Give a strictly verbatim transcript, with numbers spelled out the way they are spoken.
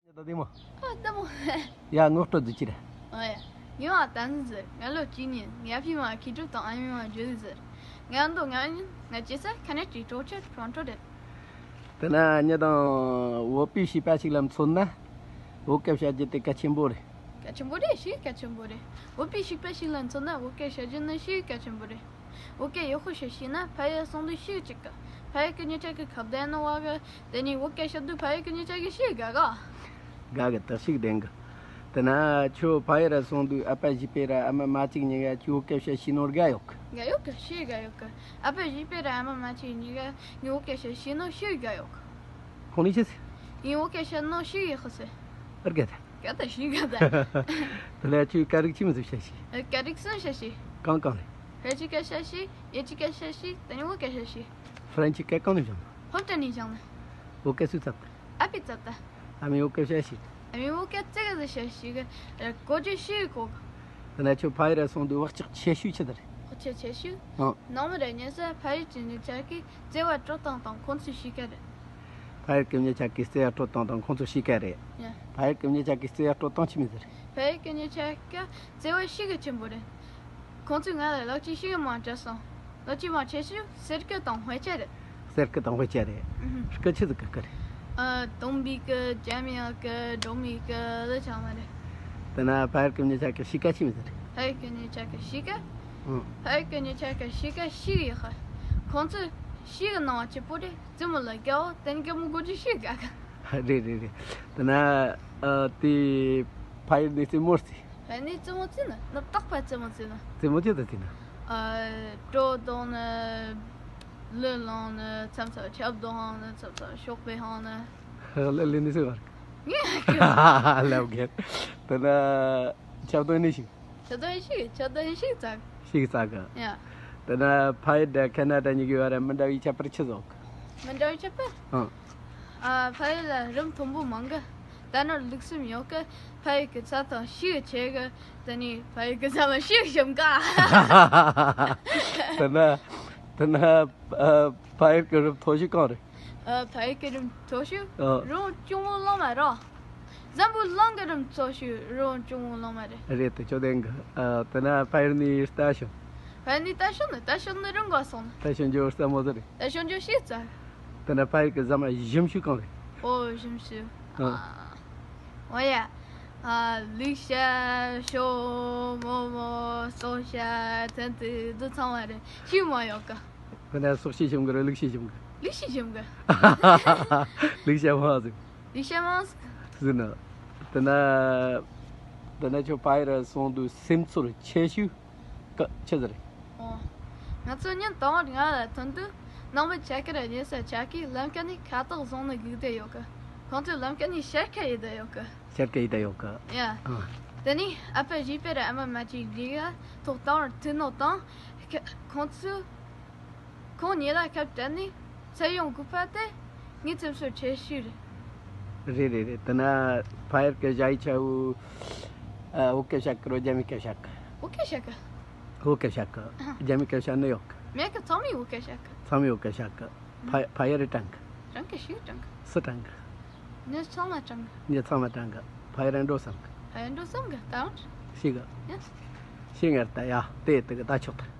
ད་དེ་མོ། ཨ་ལྟ་མོ། ཡ་ངོ་སྤྲོད་རྒྱུ་ཅི་རེད། ཨ་ཡ། ངའི་མིང་ལ་བསྟན་འཛིན་ཟེར། ང་ལོ་བཅུ་གཉིས། ང་ཕའི་མིང་ལ་མཁས་གྲུབ་དང་ཨ་མའི་མིང་ལ་འཇུ་ལི་ཟེར། ང་མདོ་ང་ཡིན། ང་སྐྱེས་ས་ཁ་ན་ཌའི་གྲོང་ཁྱེར་ཊོ་རོན་ཊོ་རེད། དེ་ན་ཉི་དང་བོད་པའི་བྱིས་པ་ཞིག་ལ་མཚོན་ན། བོད་སྐད་བཤད་རྒྱུ་དེ་གལ་ཆེན་པོ་རེད། གལ་ཆེན་པོ་རེད། ཞེ་གལ་ཆེན་པོ་རེད། བོད་པའི་བྱིས་པ་ཞིག་ལ་མཚོན་ན་བོད་སྐད་བཤད་རྒྱུ་ནི་ཞེ་གལ་ཆེན་པོ་རེད། བོད་སྐད་ཡག་པོ་བཤད་ཤེས་ན་ཕ་ཡུལ་སོང་དུས་ཞེ་གི་སྐྱིད་གི། ཕ་ཡུལ་གི་མི་ཆ་གི་ཁ་བརྡ་གནང་བ་གི། དེ་ནས་བོད་སྐད་བཤད་དུས་ཕ་ཡུལ་གི་མི་ཆ་གི་ཞེ་དགའ་གི། དགའ་གི་ད་ཞིག་བདེན་གི། དེ་ན་ཁྱོད་ཕ་ཡུལ་ར་སོང་དུས་ཨ་ཕ་བྱིས་པ་ར་ཨ་མ་མ་གཅིག་གཉིས་ཀ་ཁྱོད་བོད་སྐད་བཤད་ཤེས་ནོ་དགའ་ཡོད་གི། དགའ་ཡོད་གི། ཞེ་དགའ་ཡོད་གི། ཨ་ཕ་བྱིས་པ་ར་ཨ་མ་མ་གཅིག་གཉིས་ཀ་ངས་བོད་སྐད་བཤད་ཤེས་ནོ་ཞེ་དགའ་ཡོད་གི། ཁོང་ནི་ཆི་ཟེར། ངས་བོད་སྐད་བཤད་ནོ་ཞེ་ཡག་གི་ཟེར། ཨར་ག་ད། ག་ད་ཞིག་ག་ད། དེ་ལས་ཁྱོད་སྐད་རིགས་ཆི་མོ་ཟིག་བཤད་ཤེས། ཨ་སྐད་རིགས་གསུམ་བཤད་ཤེས། གང་གང་རེད། ཕལ་ཆེར་སྐད་བཤད་ཤེས། ཡེ་ཅི་སྐད་བཤད་ཤེས། དེ་ནས་བོད་སྐད་བཤད་ཤེས། ཧྥ་རན་སི་སྐད་གང་ནས་སྦྱངས་ནི། ཧོབ་ཏེ་ནས་སྦྱངས་ནི། བོད་སྐད་སུས་བཙལ་ཏེ། ཨ་ཕས་བཙལ་ཏེ། ཨ་མས་བོད་སྐད་བཤད་ཤེས། ཨ་མས་བོད་སྐད་ཙི་གེ་ཟིག་བཤད་ཤེས་གི། གོ་རྒྱུ་ཞེ་གོ་གི། དེ་ན་ཁྱོད་ཕ་ཡུལ་ར་སོང་དུས་བག་ཆགས་ཆེ་ཤོས་ཆི་ཟིག་རེད། བག་ཆགས་ཆེ་ཤོས། ཨང་། ནང་མི་ར་ཉེ་ས་ཕ་ཡུལ་གྱི་མི་ཆ་གི་བརྩེ་བ་སྤྲོད་སྟངས་དང་ཁོང་ཚོའི་གཤིས་ཀ་རེད། ཕ་ཡུལ་གྱི་མི་ཆ་གི་བརྩེ་བ་སྤྲོད་སྟངས་དང་ཁོང་ཚོའི་གཤིས་ཀ་རེད། ཡ། ཕ་ཡུལ་གྱི་མི་ཆ་གི་བརྩེ་བ་སྤྲོད་སྟངས་ཆི་མོ་ཟིག་རེད། ཕ་ཡུལ་གྱི་མི་ཆ་གི་བརྩེ་བ་ཞེ་གི་ཆེན་པོ་རེད། ཁོང་ཚོས་ང་ལ་ལག་ཆས་ཞེ་གི་མང་སྤྲད་སོང་། ལག་ཆས་མང་ཆེ་ཤོས་གསེར་སྐུ་དང་དཔེ་ཆ་རེད། གསེར་སྐུ་དང་དཔེ་ཆ་རེད། ཨུ་ཧུམ། སྐུ་ཆི་ཟིག་གི་སྐུ་རེད། ཨ། དུང་བའི་སྐུ། འཇམ་དབྱངས་སྐུ། སྒྲོལ་མའི་སྐུ། ལ་ཆ་མ་རེད། དེ་ན་ཕ་ཡུལ་གྱི་མི་ཆ་གི་གཤིས་ཀ་ཆི་མོ་ཟིག་རེད། ཕ་ཡུལ་གྱི་མི་ཆ་གི་གཤིས་ཀ་ཨང་། ཕ་ཡུལ་གྱི་མི་ཆ་གི་གཤིས་ཀ་ཞེ་གི་ཡག་གི། ཁོང་ཚོས་ཞེ་གི་སྣང་བ་སྐྱིད་པོ་རེད། རྩེད་མོ་ལ་དགའ་བོ། དེ་ནས་རྒན་མོ་དགོད་རྒྱུ་ཞེ་གི་དགའ་གི། རེད་རེད་རེད། དེ་ན་ཨ་དེ་ཕ་ཡུལ་ནས་རྩེད་མོ་རྩེ། ཕ་ཡུལ་ནས་རྩེད་མོ་རྩེ་ནི་ནི་རྟག་པར་རྩེད་མོ་རྩེ་ནི། རྩེད་མོ་ཅི་ཟིག་རྩེ་ནི། ཨ། གྲོ་བརྡུང་ནི། གླུ་བླངས་ནི། མཚམས་མཚམས་ཆབ་བརྡུང་ནི། མཚམས་མཚམས་ཤོག་དཔེ་འཕང་ནི། གླུ་ལེན་ནི་སུ་བར། ངས་ལབ་གི། དེ་ན་ཆབ་བརྡུང་ནི་ཞིག་ཆབ་བརྡུང་ཞིག་ཆབ་བརྡུང་ཞེ་གི་རྩེ་གི། ཞེ་གི་རྩེ་གི། ཡ། དེ་ན་ཕ་ཡུལ་དང་ཁ་ན་ཌ་གཉིས་ཀྱི་བར་མི་འདྲ་བའི་ཁྱད་པར་ཆི་ཟིག་ཡོད་གི། མི་འདྲ་བའི་ཁྱད་པར། ཨང་། ཨ། ཕ་ཡུལ་ལ་རི་མཐོན་པོ་མང་གི། རྟ་ནོར་ལུག་གསུམ་ཡོད་གི། ཕ་ཡུལ་གི་རྩྭ་ཐང་ཞེ་གི་ཆེ་གི། དེ་ནས་ཕ་ཡུལ་གི་ཟ་མ་ཞེ་གི་ཞིམ་གི། དེ་ན་དེ་ན་ཨ། ཕ་ཡུལ་གི་རི་མཐོ་ཤོས་གང་རེད། ཨ། ཕ་ཡུལ་གི་རི་མཐོ་ཤོས། ཨ། རི་བོ་ལྕང་མོ་གླང་མ་རེད། འཛམ་བུ་གླིང་གི་རི་མཐོ་ཤོས་རི་བོ་ལྕང་མོ་གླང་མ་རེད། རེད་དེ་ཁྱོད་བདེན་གི། ཨ། དེ་ན་ཕ་ཡུལ་ནས་རྟ་ཞོན། ཕ་ཡུལ་ནས་རྟ་ཞོན་ནི། རྟ་ཞོན་ནི་རི་འགོ་སོང་ནི། རྟ་ཞོན་རྒྱུ་སླ་མོ་ཟིག་རེད། རྟ་ཞོན་རྒྱུ་ཞེ་གི་རྩེ་གི། དེ་ན་ཕ་ཡུལ་གི་ཟ་མ་ཞིམ་ཤོས་གང་རེད། ཨོ་ཞིམ་ཤོས། ཨ། ཨ། འོ་ཡ། ཨ། ལུག་ཤ། ཞོ། མོག་མོག་སྲོག་ཤ། ཚན་ཏི་འདི་ཚང་མ་རེད། ཞེ་གི་མང་ཡོད་གི། དེ་ན་སྲོག་ཤ་ཞིམ་གི་རེད། ལུག་ཤ་ཞིམ་གི། ལུག་ཤ་ཞིམ་གི། ལུག་ཤ་མང་ཟིག་ལུག་ཤ་མང་ཟིག་ཟེར་ན། དེ་ན་དེ་ན་ཁྱོད་ཕ་ཡུལ་ར་སོང་དུས་སེམས་ཚོར་ཆེ་ཤོས་ཀ་ཆི་ཟིག་རེད། ཨོ། ང་ཚོ་ཉིན་དང་པོར་ང་ལ་ཐོན་དུས་ནང་མི་ཆ་གི་ར་ཉེ་ས་ཆ་གིས་ལམ་ཁ་ནས་ཁ་བཏགས་བཟུང་ནི་སྒུག་བསྡད་ཡོད་གི། ཁོང་ཚོས་ལམ་ཁ་ནས་ཤར་ཁ་ཡེད་བསྡད་ཡོད་གི། ཤར་ཁ་ཡེད་བསྡད་ཡོད་གི། ཡ། ཨ། དེ་ནས་ཨ་ཕ་བྱིས་པ་ར་ཨ་མ་མ་གཅིག་གིས་ཐོག་དང་པོར་ཐུག་ནོ་དང་། ཁ་ཁོང་ཚོས་ཁོང་གཉིས་ལ་ཁ་བྲལ་ནས་ཚུར་ཡོང་དགོས་པ་དེ་ངའི་སེམས་ཚོར་ཆེ་ཤོས་རེད། རེད་རེད་རེད། དེ་ན་ཕ་ཡུལ་གི་ཞ་ཡི་ཆ་བོ། ཨ། བོད་སྐད་བཤད་གི་རོ། རྒྱ་མི་སྐད་བཤད་གི། བོད་སྐད་བཤད་གི། བོད་སྐད་བཤད་གི། ཨ། རྒྱ་མི་སྐད་བཤད་ནི་ཡོད་གི། མེད་གི། ཚང་མས་བོད་སྐད་བཤད་གི། ཚང་མས་བོད་སྐད་བཤད་གི། ཕ་ཕ་ཡུལ་རི་དྲན་གི། དྲན་གི། ཞེ་གི་དྲན་གི། སུ་དྲན་གི། ངས་ཚང་མ་དྲན་གི། ངས་ཚང་མ་དྲན་གི། ཕ་ཡུལ་ར་འགྲོ་བསམ་གི། ཕ་ཡུལ་འགྲོ་བསམ་གི། ད་རུང་། ཞེ་གི། ཡ། ཞེ་གི་རེད་ད། ཡ། དེ་དེ་གི་ད་ཆོག་ད།